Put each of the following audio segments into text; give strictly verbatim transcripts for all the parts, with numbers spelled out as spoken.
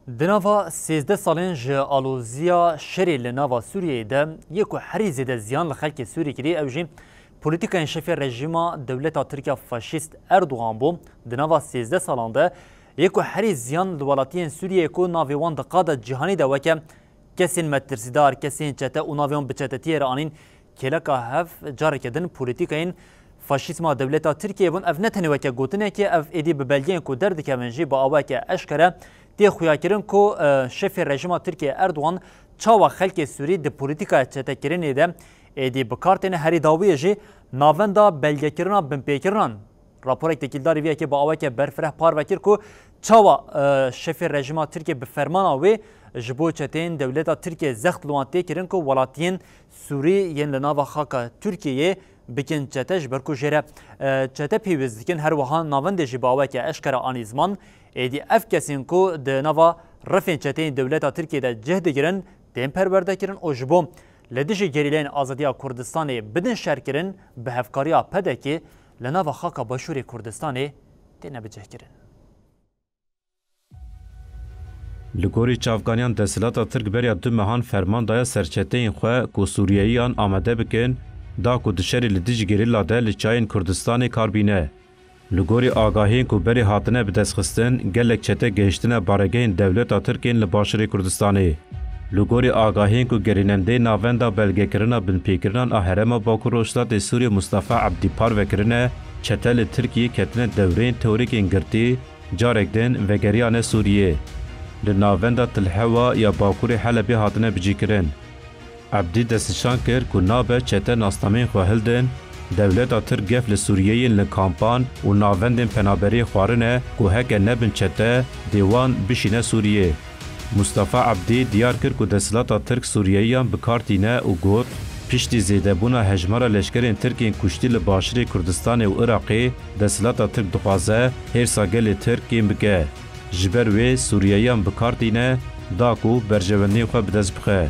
Di nava sêzdeh salên ji aloziya şerê li nava Sûriyeyê de yê ku herî zêde ziyan li xelkê Sûrî kirî, ew jî polîtikayên şefê rejîma dewleta Tirk ya faşîst Erdogan bû. Di nava sêzdeh salan de yê ku herî ziyan li welatiyên Sûriyeyê ku navê wan di qada cîhanî de weke kesên metirsîdar, kesên çete û navê wan bi çetetiyê re anîn kêleka hev, careke din polîtîkayên faşîzma dewleta Tirkiyeyê bûn. Ev ne tenê weke gotinekê, ev êdî bi belgeyên ku derdikevin jî bi aweke eşkere tê xuyakirin ku, e, şefê rejîma Tirkiyeyê Erdogan çawa xelkê Sûrî di polîtîkaya çetekirinê de êdî bi kar têne. Herî dawiyê jî navenda belgekirina binpêkirinan, raporek têkildarî vê yekê bi aweke berfireh parve kir ku çawa, e, şefê rejîma Tirkiyê bi fermana wê ji bo çeteyên dewleta Tirkiyê zext li wan tê kirin ku welatiyên Sûrî yên li nava xaka Tirkiyeyê bikin çete, ji ber ku jê re, e, çete pêwîst dikin. Her wiha navendê jî bi aweke eşkere anî ziman, êdî ev kesên ku di nava refên çeteyên dewleta Tirkiyê de cih digirin, tên perwerdekirin û ji bo li dijî gerîleyên azadiya Kurdistanê bidin şerkirin, bi hevkariya P D K'ê li nava xaka Başûrê Kurdistanê têne bicihkirin. Li gorî çavkaniyan, desthilata Tirk beriya du mehan ferman daye serçeteyên xwe ku Sûriyeyiyan amade bikin, da ku di şerê li dijî gerîla de li çiyayên Kurdistanê kar bîne. Li gorî agahiyên ku berê hatine bidestxistin, gelek çete gihiştine baregehên dewleta Tirk ên li Başûrê Kurdistanê. Li gorî agahiyên ku gerînendeyê Navenda Belgekirina Binpêkirinan a Herêma Bakur Rojhilatê Sûriyê Mustafa Ebdî parve kirine, çete li Tirkiyê ketine dewreyên teorîkên girtî, carek din vegeriyane Sûriyê. Li navenda Til Hewa ya bakurê Helebê hatine bicihkirin. Ebdî destnîşan kir ku nabe çete nasnameyên xwe hildin, dewleta Tirk gef li Sûriyeyên li kampan û navendên penaberiyê xwarine ku heke nebin çete, dê wan bişîne Sûriyê. Mustafa Ebdî diyar kir ku desthilata Tirk Sûriyeyiyan bi kar tîne û got, piştî zêdebûna hejmara leşkerên Tirk ên kuştî li Başûrê Kurdistanê û Iraqê, desthilata Tirk dixwaze hêrsa gelê Tirk kêm bike. Ji ber wê Sûriyeyiyan bi kar tîne, da ku berjewendiyên xwe bi dest bixe.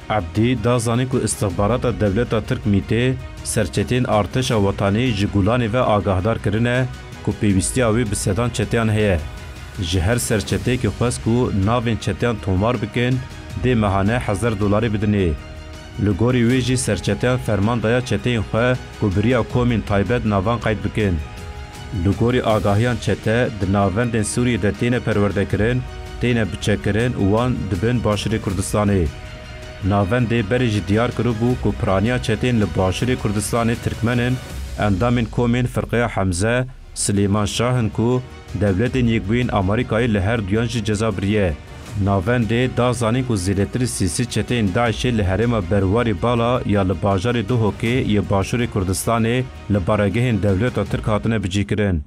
Ebdî da zanîn ku îstixbarata dewleta Tirk MÎT'ê serçeteyên artêşa wetanî ji Gulanê ve agahdar kirine ku pêwîstiya wê bi sedan çeteyan heye. Ji her serçeteyekî xwest ku navên çeteyan tomar bikin, dê mehane hezar dolarê bidinê. Li gorî wê jî serçeteyan ferman daya çeteyên xwe ku bi riya komên taybet navan qeyd bikin. Li gorî agahiyan çete di navendên Sûriyê de têne perwerdekirin, têne biçekirin û wan dibin Başûrê Kurdistanê. Navendê berê jî diyar kiribû ku piraniya çeteyên li Başûrê Kurdistanê Tirkmen in, endamên komên Firqeya Hemze, Silêman Şah in ku Dewletên Yekbûyî yên Amerîkayê li her duyan jî ceza biriye. Navendê da zanîn ku zêdetirî sê sed çeteyên DAIŞê li herêma Berwarê Bala ya li bajarê Duhokê yê Başûrê Kurdistanê li baregehên dewleta Tirk hatine bicihkirin.